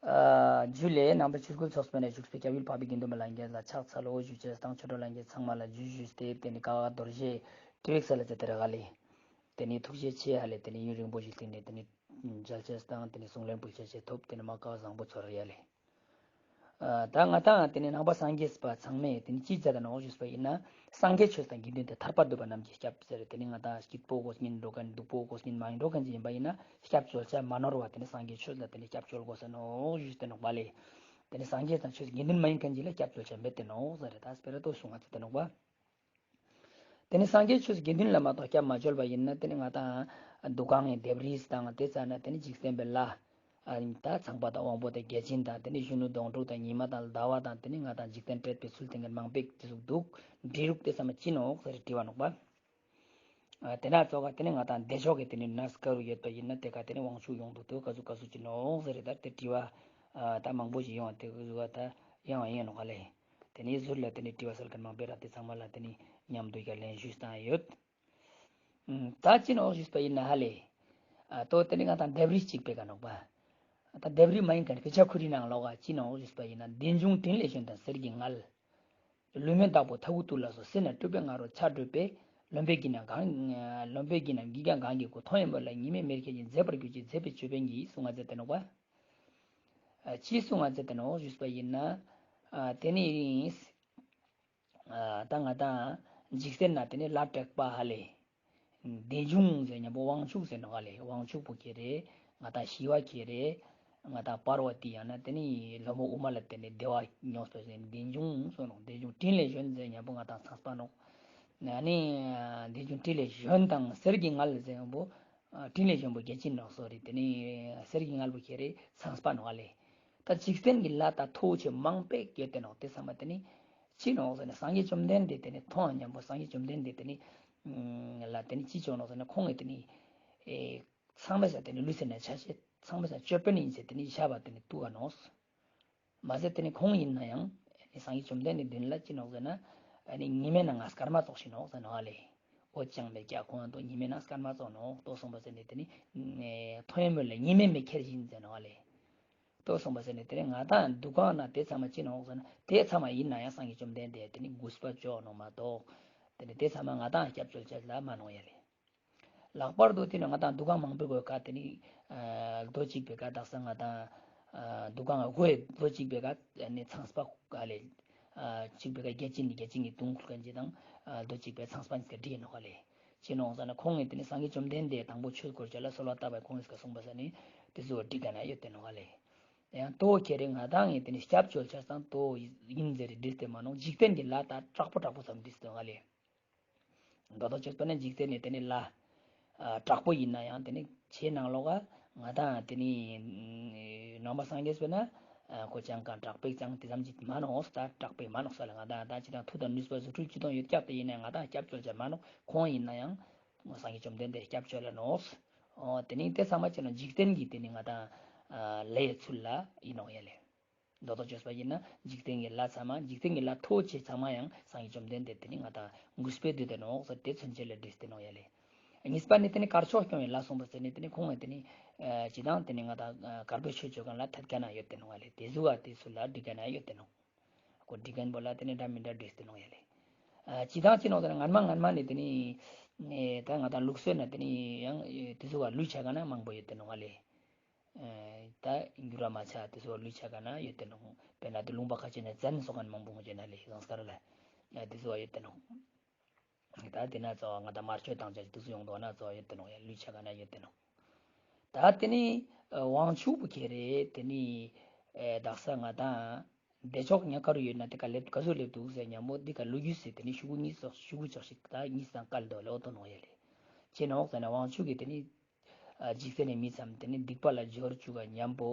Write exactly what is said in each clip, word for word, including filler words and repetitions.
ཨ་ཇུ་ལེ། ནང་པའི་ཆོས་སྐུལ་ཚོགས་པའི་ནས་བཞུགས་པའི་སྐྱབས་ཡུལ་འཕགས་པའི་དགེ་འདུན་པ་ལྷན་རྒྱས་ལ་ཕྱག་འཚལ་ལོ་ཞུ་ཅེས་དང་ཆོས་གྲོགས་ལྷན་རྒྱས་ཚང་མ་ལ་ཇུ་ཞུས་ཏེ་དེ་ནི་ཀ་ཁ་རྡོ་རྗེ་ཏྲི་བིག་ས་ལ་ཅེ་ཏེ་ར་ག་ལེ། དེ་ནི་ཐུགས་རྗེ་ཆེ་ཧ་ལེ། དེ་ནི་ཡུན་རིང་པོ་ཞིག་སྟེང་ནས་དེ་ནི་མཇལ་ཅེས་དང་དེ་ནི་གསུང་ལན་ཕུལ་ཅེས་ཅེ་ཐོབ། དེ་ནི་མ་ཀ་བཟང་པོ་ཚོར་ཡ་ལེ། ཨ་ད་ང་ཏང་དེ་ནི་ནང་པ་སངས་རྒྱས་པ་ཚང་མས་དེ་ནི་ཅི་མཛད་ད་ནོག་ཞུས་པ་ཡིན་ན། སངས་རྒྱས་ཆོས་དང་དགེ་འདུན་ཏེ་ཐར་པ་འདོད་པ་རྣམས་ཀྱི་སྐྱབས་ཟེར། དེ་ནི་ང་ཏང་སྐྱིད་པོ་དགོས་ཉིན་འགྲོ་མཁན་སྡུག་པོ་དགོས་ཉིན་མ་ཡིན་འགྲོ་མཁན་ཅིག་ཡིན་པ་ཡིན་ན་སྐྱབས་བཅོལ་ཅེས་མ་ནོར་བ་དེ་ནི་སངས་རྒྱས་ཆོས་ལ་དེ་ནི་སྐྱབས་བཅོལ་དགོས་ས་ནོག་ཞུས་ཏེ་ནོག་པ་ལེ། དེ་ནི་སངས་རྒྱས་དང་ཆོས་དགེ་འདུན་མ་ཡིན་མཁན་ཅིག་ལ་སྐྱབས་བཅོལ་ཅེས་མེད་དེ་ནོག་ཟེར་རེ། ད་སྤེ་ར་ཏོ་གསུང་ང་ཚེ་དེ་ནོག་པ། དེ་ནི་སངས་རྒྱས་ཆོས་དགེ་འདུན་ལ་མ་གཏོགས་སྐྱབས་མ་བཅོལ་བ་ཡིན་ན་དེ་ནི་ང་ཏང་འདུ་ཁང་ངི་ལྡེབས་རིས་དང་དེ་ཙ་ན་དེ་ནི་འཇིག་རྟེན་པའི་ལྷ། ཨ་ད་ཚངས་པ་དང་དབང་པོ་དང་བརྒྱ་བྱིན་དང་དེ་ནི་གཞོན་ནུ་དོང་སྤྲུགས་དང་ཉི་མ་དང་ཟླ་བ་དང་དེ་ནི་ང་ཏང་འཇིག་རྟེན་སྤྲད་པའི་ཚུལ་དེ་ངན་མང་པོ་དེ་ཟུག་འདུག་འབྲི་རུག་དེ་ཚང་མ་ཅི་ནོག་ཟེར་དྲི་བ་ནོག་པ། ཨ་དེ་ན་ཙོགས་ཀ་དེ་ནི་ང་ཏང་བདེ་མཆོག་གི་དེ་ནི་གནས་ག་རུ་ཡོད་པ་ཡིན་ན་དེ་ཀ་དེ་ནི་དབང་ཕྱུག་ཡོང་འདུག་ཏོ་ག་ཟུག་ག་ཟུག་ཅི་ནོག་ཟེར་རེ། ད་དེ་དྲི་བ་ཨ་ད་མང་པོ་ཞིག་ཡོང་བ་དེ་ག་ཟུག་ག་ད་ཡང་ཡིན་ནོག་ལེ། དེ་ནི་ཟུར་ལ་དེ་ནི་དྲི་བ་སལ་མཁན་མང་པོ་རག་དེ་ཚང་མ་ལ་དེ་ནི་མཉམ་དུ་ཡ་ལན་ཞུས་བཏང་ཡོད། ཨུམ། ད་ཅི་ནོག་ཞུས་པ་ཡིན་ན་ཧ་ལེ། ཨ་ཏོ་དེ་ནི་ང་ཏང་ལྡེབས་རིས་གཅིག་པོའི་ཀ་ནོག་པ། ད་ལྡེབས་རིས་མ་ཡིན་མཁན་ཕི་ཆ་ཁུ་རི་ནང་ལོགས་ཀ་ཅི་ནོག་ཞུས་པ་ཡིན་ན། བདེ་འབྱུང་དྲིན་ལས་བྱོན་དང་གསེར་གྱི་མངལ། ལུས་མེད་བདག་པོ་ཐབས་དབུ་ཏུ་ལ་སོགས། སྲིད་ན་སྤྲུལ་པའི་ང་རོ་ཆ་བགྲོད་པའི། བློན་པོའི་གྱི་ནང་གང་བློན་པོའི་གྱི་ནང་གི་ཀྱང་གང་གི་སྐུ། མཐོང་ཡང་མོད་ལ་གཉིས་མེད་མེར་ཁྱེར་ཞིང་། མཛེས་པར་གྱུར་ཅིང་མཛེས་པའི་ཅོད་པན་གྱིས། གསུང་ང་མཛད་དེ་ནོག་པ། ཨ་ཅི་གསུང་ང་མཛད་དེ་ནོག་ཞུས་པ་ཡིན་ན། ཨ་དེ་ནི། ཨ་ད་ང་ཏང་འཇིག་རྟེན་ན་དེ་ནི་ལྷ་དྲེགས་པ་ཧ་ལེ། བདེ་འབྱུང་ཟེར་མཁན་པོ་དབང་ཕྱུག་ཟེར་ནོག་ལེ། དབང་ཕྱུག་པོ་ཁྱེར་རེ། ང་ཏང་ཞི་བ་ཁྱེར་རེ། ང་ཏང་པར་བ་ཏི་ཡང་ན་དེ་ནི་ལྷ་མོ་ཨུ་མ་ལ་དེ་ནི་བདེ་བ་མྱོང་སོ་ཟེར་བདེ་འབྱུང་ཟེར་ནོག་བདེ་འབྱུང་དྲིན་ལས་བྱོན་ཟེར་མཁན་པོ་ང་ཏང་ཚངས་པ་ནོག་ཨ་ནི་བདེ་འབྱུང་དྲིན་ལས་བྱོན་དང་གསེར་གྱི་མངལ་ཟེར་མཁན་པོ། ཨ་དྲིན་ལས་བྱོན་པོ་བརྒྱ་བྱིན་ནོག་སོ་རེ། དེ་ནི་གསེར་གྱི་མངལ་པོ་ཁྱེར་རེ་ཚངས་པ་ནོག་ལེ། ད་འཇིག་རྟེན་གྱི་ལྷ་དང་མཐོ་ཆེ་མང་པོ་ཡོད་དེ་ནོག་དེ་ཚང་མ་དེ་ནི་ཅི་ནོག་ཟེར་ན་སངས་རྒྱས་བཅོམ་ལྡན་འདས་དེ་ནི་མཐོང་མཁན་པོ་སངས་རྒྱས་བཅོམ་ལྡན་འདས་དེ་ནི་ལ་དེ་ནི་ཅི་ཅོ་ནོག་ཟེར་ན་ཁོང་གི་དེ་ནི་ཨེ་ཚང་མ་ས་དེ་ནི་ལུས་སེ་ན་ཆ་ཤས་ཚང་མ་ས་ཅོད་པན་ཡིན་ཟེར་དེ་ནི་བཞག་པ་དེ་ནི་བཏུག་ག་ནོག་མ་ཟད་དེ་ནི་ཁོང་ཡིན་ན་ཡང་ཨེ་ནི་སངས་རྒྱས་བཅོམ་ལྡན་འདས་མདུན་ལ་ཅི་ནོག་ཟེར་ན་ཨེ་ནི་ཉི་མའི་ནང་ང་སྐར་མ་ཙོགས་ཤིག་ནོག་ཟེར་ནོག་ལེ། འོད་ཀྱང་མེད་ཀྱང་ཁོང་དོ་ཉི་མའི་ནང་སྐར་མ་ཙོགས་ནོག་ཏོ་གསུངས་པ་ཟེར་ནི་དེ་ནི་མཐོང་ཡང་མོད་ལ་གཉིས་མེད་མེར་ཁྱེར་ཞིང་ཟེར་ནོག་ལེ། ཏོ་གསུངས་པ་ཟེར་ནི་དེ་ནི་ང་ཏང་འདུ་ཁང་ན་དེ་ཚང་མ་ཅི་ནོག་ཟེར་ན་དེ་ཚང་མ་ཡིན་ན་ཡང་སངས་རྒྱས་བཅོམ་ལྡན་འདས་དེ་ནི་གུས་པ་ཅོ་ནོག་མ་གཏོགས་དེ་ནི་དེ་ཚང་མ་ང་ཏང་སྐྱབས་བཅོལ་ཅེས་ལ་མ་ནོག་ཡ་ལེ། ལྷག་པར་དུ་དེ་ནི་ང་ཏང་འདུ་ཁང་མང་པོའི་སྒོའི་ཀ་དེ་ནི་ཨ་རྡོ་གཅིག་པའི་ཀ་དག་ས་ང་ཏང་ཨ་འདུ་ཁང་སྒོའི་རྡོ་གཅིག་པའི་ཀ་ཨ་ནི་ཚངས་པ་ག་ལེ་ཨ་གཅིག་པའི་ཀ་བརྒྱ་བྱིན་ནི་བརྒྱ་བྱིན་གྱི་དུང་ཁུར་མཁན་ཅིག་དང་ཨ་རྡོ་གཅིག་པའི་ཚངས་པ་གཉིས་ཀ་འདྲེས་ནོག་ག་ལེ། ཅི་ནོག་ཟེར་ན་ཁོང་གིས་དེ་ནི་སངས་རྒྱས་བཅོམ་ལྡན་འདས་དང་པོ་ཆོས་སྐོར་ཅེས་ལ་གསོལ་བ་བཏབ་པའི་ཁོང་གིས་ཀ་གསུངས་པ་ཟེར་ནི་དེ་ཟུག་འགྲིག་ག་ན་ཡོད་དེ་ནོག་ག་ལེ། ཡང་ཏོ་ཁྱེར་རེ་ང་ཏང་ངི་དེ་ནི་སྐྱབས་བཅོལ་ཅེས་དང་ཏོ་ཡིན་ཟེར་རེ་འདྲེས་ཏེ་མ་ནོག་འཇིག་རྟེན་གྱི་ལྷ་དང་དྲག་པོ་དྲག་པོ་ཙམ་འདྲེས་ཏེ་ནོག་ག་ལེ། མདོར་དུ་བཅོས་པ་ན་འཇིག་རྟེན་ནི་དེ་ནི་ལྷ་ཨ་དྲག་པོ་ཡིན་ན་ཡང་དེ་ནི་ཆེ་ནང་ལོགས་ཀ་ང་ཏང་དེ་ནི་ནང་པ་སངས་རྒྱས་པས་ན་ཨ་ཁོ་ཅང་གང་དྲག་པོ་ཅང་དེ་ཙམ་ཅིག་མ་ནོག་ད་དྲག་པོ་མ་ནོག་ས་ལ་ང་ཏང་ད་ཅི་དང་མཐུ་དང་ནུས་པ་རྫུ་འཕྲུལ་ཅི་དང་ཡོད་ཀྱག་དེ་ཡིན་ན་ང་ཏང་སྐྱབས་བཅོལ་ཅེས་མ་ནོག་ཁོང་ཡིན་ན་ཡང་སངས་རྒྱས་བཅོམ་ལྡན་འདས་སྐྱབས་བཅོལ་ལ་ནོག་འོ་དེ་ནི་དེ་ཚང་མ་ཅི་ནོག་འཇིག་རྟེན་གྱི་དེ་ནི་ང་ཏང་ཨ་ལྷའི་ཚུལ་ལ་ཡིན་ནོག་ཡ་ལེ། མདོར་དུ་བཅོས་པ་ཡིན་ན་འཇིག་རྟེན་གྱི་ལྷ་ཚང་མ་འཇིག་རྟེན་གྱི་ལྷ་མཐོ་ཆེ་ཚང་མ་ཡང་སངས་རྒྱས་བཅོམ་ལྡན་འདས་དེ་ནི་ང་ཏང་གུས་པས་འདུད་དེ་ནོག་ཟེར་དེ་མཚོན་བྱེད་ལ་འདྲེས་ཏེ་ནོག་ཡ་ལེ། གཉིས་པ་ནི་དེ་ནི་དཀར་ཕྱོགས་སྐྱོང་བའི་ལྷ་གསུངས་པ་ཟེར་ནི་དེ་ནི་ཁོང་ངི་དེ་ནི་ཨ་ཅི་དང་དེ་ནི་ང་ཏང་ཨ་དཀར་པོའི་ཆོས་སྤྱོད་མཁན་ལ་ཐད་ཀ་ན་ཡོད་དེ་ནོག་ཡ་ལེ། དེ་ཟུག་ག་དེ་ཚུལ་ལ་འགྲིག་ག་ན་ཡོད་དེ་ནོག་ཁོ་འགྲིག་མཁན་པོ་ལ་དེ་ནི་འདྲ་མི་འདྲ་འདྲེས་ཏེ་ནོག་ཡ་ལེ། ཨ་ཅི་དང་ཅི་ནོག་ཟེར་ན་སྔན་མ་སྔན་མ་ནི་དེ་ནི་ཨེ་ད་ང་ཏང་ལུགས་སྲོལ་ན་དེ་ནི་ཡང་ཨེ་དེ་ཟུག་ག་ལུས་ཆ་ག་ན་མང་པོ་ཡོད་དེ་ནོག་ཡ་ལེ། ཨེ་ད་འགྱུར་བ་མ་ཆ་དེ་ཟུག་ག་ལུས་ཆ་ག་ན་ཡོད་དེ་ནོག་དཔེར་ན་དེ་ལུང་པ་ཁ་ཅིག་ན་ཛེན་སོགས་མཁན་མང་པོ་ཡོད་ན་ལེ་ཟངས་དཀར་ལ་ཨེ་དེ་ཟུག་ག་ཡོད་དེ་ནོག་ད་དེ་ན་ཚོ་ང་ཏང་དམར་མཆོད་དང་ཅ་ཅི་དེ་ཟུག་ཡོང་དོ་ན་ཚོ་ཡོད་དེ་ནོག་ཡ་ལུས་ཆ་ག་ན་ཡོད་དེ་ནོག་ད་དེ་ནི་ཨ་དབང་ཕྱུག་པོ་ཁྱེར་རེ་དེ་ནི་ཨེ་དག་ས་ང་ཏང་བདེ་མཆོག་ཉག་ག་རུ་ཡོད་ན་དེ་ཀ་ལེབ་ག་ཟུག་ལེབ་འདུག་ཟེར་ཉམ་པོ་དེ་ཀ་ལུས་ཡུལ་ཟེར་དེ་ནི་ཤུ་གུ་གཉིས་སོགས་ཤུ་གུ་ཅོག་ཞིག་ད་གཉིས་སང་བཀལ་འདུག་ལེ། འོ་དོ་ནོག་ཡ་ལེ། ཅི་ནོག་ཟེར་ན་དབང་ཕྱུག་གི་དེ་ནི་ཨ་འཇིག་རྟེན་ནི་མི་ཚང་དེ་ནི་སྡིག་པ་ལ་སྦྱོར་བཅུག་ག་ཉམ་པོ་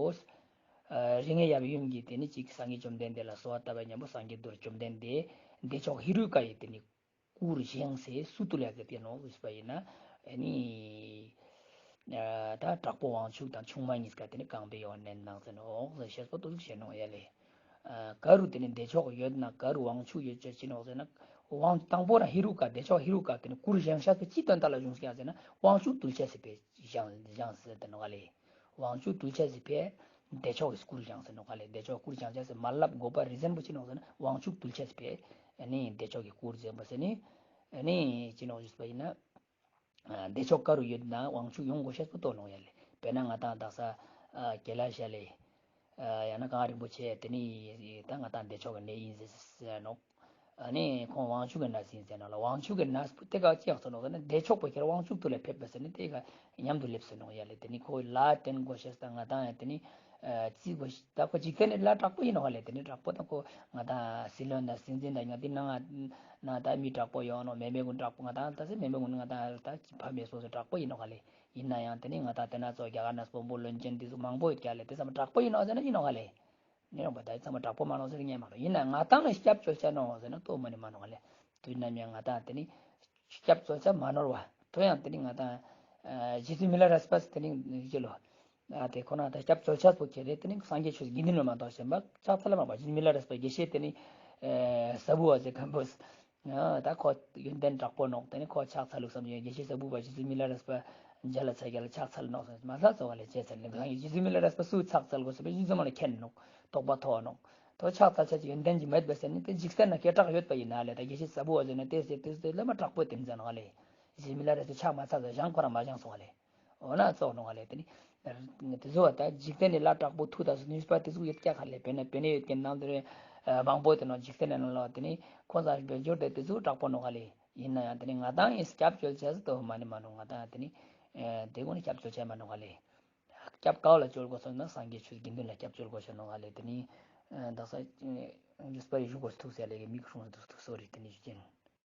ཨ་རིགས་ལྔའི་ཡབ་ཡུམ་གྱི་དེ་ནི་ཅིག་སངས་རྒྱས་བཅོམ་ལྡན་འདས་ལ་གསོལ་བ་བཏབ་པ་ཉམ་པོ་སངས་རྒྱས་རྡོར་བཅོམ་ལྡན་འདས་བདེ་མཆོག་ཧེ་རུ་ཀ་ཡི་དེ་ནི་སྐུར་བཞེངས་སེ་སུ་བཏུལ་ཡ་གི་དེ་ནོག་ཞུས་པ་ཡིན་ན། ཨ་ནི་ཨ་ད་དྲག་པོ་དབང་ཕྱུག་དང་ཆུང་མ་གཉིས་ཀ་དེ་ནི་རྐང་པའི་ཡོག་ནས་གནང་ཟེར་ནོག་ཟེར་ཤེས་པོ་དུ་ཟུག་བཤད་ནོག་ཡ་ལེ། ཨ་ག་རུ་དེ་ནི་བདེ་མཆོག་ཡོད་ན་ག་རུ་དབང་ཕྱུག་ཡོད་ཅེས་ཅི་ནོག་ཟེར་ན། དབང་དང་པོ་རང་ཧེ་རུ་ཀ་བདེ་མཆོག་ཧེ་རུ་ཀ་དེ་ནི་སྐུར་བཞེངས་ཤ་ཚེ་ཅི་དོན་དག་ལ་བཞུགས་ཀྱང་ཟེར་ན་དབང་ཕྱུག་བཏུལ་ཅེས་སི་ཕིའ་བཞེངས་བཞེངས་ཟེར་དེ་ནོག་ལེ། དབང་ཕྱུག་བཏུལ་ཅེས་སི་ཕིའ་ བདེ་མཆོག་གི་སྐུར་སྦྱངས་ཟེར་ནོག་ལེ། བདེ་མཆོག་སྐུར་སྦྱངས་ཟེར་མ་ལབ་དགོས་པ་རི་ཛན་པོ་ཅི་ནོག་ཟེར་ན་དབང་ཕྱུག་གདུལ་བྱའི་ཕིའ་ཨ་ནི་བདེ་མཆོག་གི་སྐུར་སྦྱངས་པ་ཟེར་ནི་ཨ་ནི་ཅི་ནོག་ཞུས་པ་ཡིན་ན། བདེ་མཆོག་ག་རུ་ཡོད་ན་དབང་ཕྱུག་ཡོང་དགོས་ཤེས་པོ་རྟོགས་ནོག་ཡ་ལེ། དཔེར་ན་ང་ཏང་དག་ས་ཀེ་ལ་ཤ་ལེ། ཡང་ན་གངས་རིན་པོ་ཆེ་དེ་ནི་ད་ང་ཏང་བདེ་མཆོག་གི་གནས་ཡིན་ཟེར་ནོག་ཨ་ནི་ཁོང་དབང་ཕྱུག་གི་གནས་ཡིན་ཟེར་ནོག་ལེ། དབང་ཕྱུག་གི་གནས་པོ་དེ་ག་ཅི་ཡང་ཟེར་ནོག་ཟེར་ན་བདེ་མཆོག་པོ་ཁྱེར་དབང་ཕྱུག་ཏུ་ལ་ཕེབས་པ་ཟེར་ནི་དེ་ག་མཉམ་དུ་སླེབས་ཟེར་ནོག་ཡ་ལེ། དེ་ནི་ཁོ་ལ་བརྟེན་དགོས་ཤེས་ད་ང་ཏང་ཡང་དེ་ནི་ཨ་རྩི་དགོས་ཤེས་ད་ཁོ་འཇིག་རྟེན་ནི་ལ་དྲག་པོ་ཡིན་ནོག་ལེ། དེ་ནི་དྲག་པོ་ད་ཁོ་ང་ཏང་སྲིད་བློན་དང་སྲིད་འཛིན་དང་ང་ཏི་ནང་ང་ན་ད་མི་དྲག་པོ་ཡོང་ནོག་མེ་མེ་ཀུན་དྲག་པོ་ང་ཏང་ད་སེ་མེ་མེ་ཀུན་ང་ཏང་ད་ཕ་མེས་སོ་སོ་དྲག་པོ་ཡིན་ནོག་ལེ། ཡིན་ན་ཡང་དེ་ནི་ང་ཏང་དེ་ན་ཚོ་རྒྱ་གར་ན་དཔོན་པོ་བློན་ཆེན་དེ་ཚོ་མང་པོ་ཡོད་ཀྱག་ལེ། དེ་ཚང་མ་དྲག་པོ་ཡིན་ནོག་ཟེར་ན་ཡིན་ནོག་ལེ། ཉེ་རང་པ་ད་ཚང་མ་དྲག་པོ་མ་ནོག་ཟེར་ཉན་མ་ནོག་ཡིན་ན་ང་ཏང་ནི་སྐྱབས་བཅོལ་ཆ་ནོག་ཟེར་ན་ཏོ་མ་ནི་མ་ནོག་ལེ། དུས་ནམ་ཡང་ང་ཏང་དེ་ནི་སྐྱབས་བཅོལ་ཆ་མ་ནོར་བ། དོ་ཡང་དེ་ནི་ང་ཏང་རྗེ་བཙུན་མི་ལ་རས་པ་དེ་ནི་ཅི་ལོ། ཨ་དེ་ཁོ་ན་ད་སྐྱབས་བཅོལ་ཆ་པོ་ཁྱེར་ཏེ་དེ་ནི་སངས་རྒྱས་ཆོས་དགེ་འདུན་ལ་མ་གཏོགས་གཞན་པ་ཕྱག་འཚལ་ལ་མ་པ་རྗེ་བཙུན་མི་ལ་རས་པ་དགེ་བཤེས་དེ་ནི་ཟ་བུ་བ་ཟེར་མཁན་པོ། ད་ཁོ་ཡོན་ཏན་དྲག་པོ་ནོག་དེ་ནི་ཁོ་ཕྱག་འཚལ་ལུགས་སམ་ཡོད། དགེ་བཤེས་ཟ་བུ་བ་རྗེ་བཙུན་མི་ལ་རས་པ་མཇལ་ལ་ཚ་རྒྱ་ལ་ཕྱག་འཚལ་ནོག་ཟེར་མ་ལ་ཚོ་བ་ལེ་བྱས་ཚར་ནི་སངས་རྒྱས་རྗེ་བཙུན་མི་ལ་རས་པ་སུ་ཕྱག་འཚལ་དགོས་ཟེར་བ་རྗེ་བཙུན་མ་ལ་མཁྱེན་ནོག་རྟོགས་པ་ཐོབ་ནོག་དོ་ཕྱག་འཚལ་ཆ་ཅི་ཡོན་ཏན་ཅི་མེད་པ་ཟེར་ནི་དེ་འཇིག་རྟེན་ན་སྐད་གྲགས་ཡོད་པ་ཡིན་ན་ལེ། ད་དགེ་བཤེས་ཟ་བུ་བ་ཟེར་ན་དེ་ཟེར་དེ་ཟེར་ལ་མ་དྲག་པོ་དེ་མཛད་ནོག་ལེ། རྗེ་བཙུན་མི་ལ་རས་པ་ཕྱག་མ་འཚལ་ཟེར་བཞེངས་ཁོ་རང་མ་བཞེངས་སོང་བ་ལེ། འོ་ན་ཙོགས་ནོག་ལེ། དེ་ནི་དེ་ཟོ་བ་ད་འཇིག་རྟེན་ནི་ལ་དྲག་པོ་མཐུ་དང་ནུས་པ་དེ་ཟུག་ཡོད་ཀྱག་ལེ། དཔེར་ན་དཔེར་ན་ཡོད་ཀྱི་ནང་དེ་རེ་མང་པོ་དེ་ནོག་འཇིག་རྟེན་ནི་ལ་དེ་ནི་ཁོང་ཚང་བེད་སྦྱོར་དེ་དེ་ཟུག་དྲག་པོ་ནོག་ལེ། ཡིན་ན་ཡང་དེ་ནི་ང་ཏང་ཡིན་སྐྱབས་བཅོལ་ཆ་ཟེར་དོ་མ་ནི་མ་ནོག་ང་ཏང་དེ་ནི་དེ་ཀུན་ནི་སྐྱབས་བཅོལ་ཆ་མ་ནོག་ལེ། སྐྱབས་ག་བ་ལ་བཅོལ་དགོས་སོང་ན་སངས་རྒྱས་ཆོས་དགེ་འདུན་ལ་སྐྱབས་བཅོལ་དགོས་ཤེས་ནོག་ལེ། དེ་ནི་དག་ས་འཇུག་པ་རི་ཞུ་དགོས་ཐུག་ཟེར་ལེ་མིག་སྲུང་ཐུག་ཐུག་སོ་རི་དེ་ནི་ཞུ་ཅན།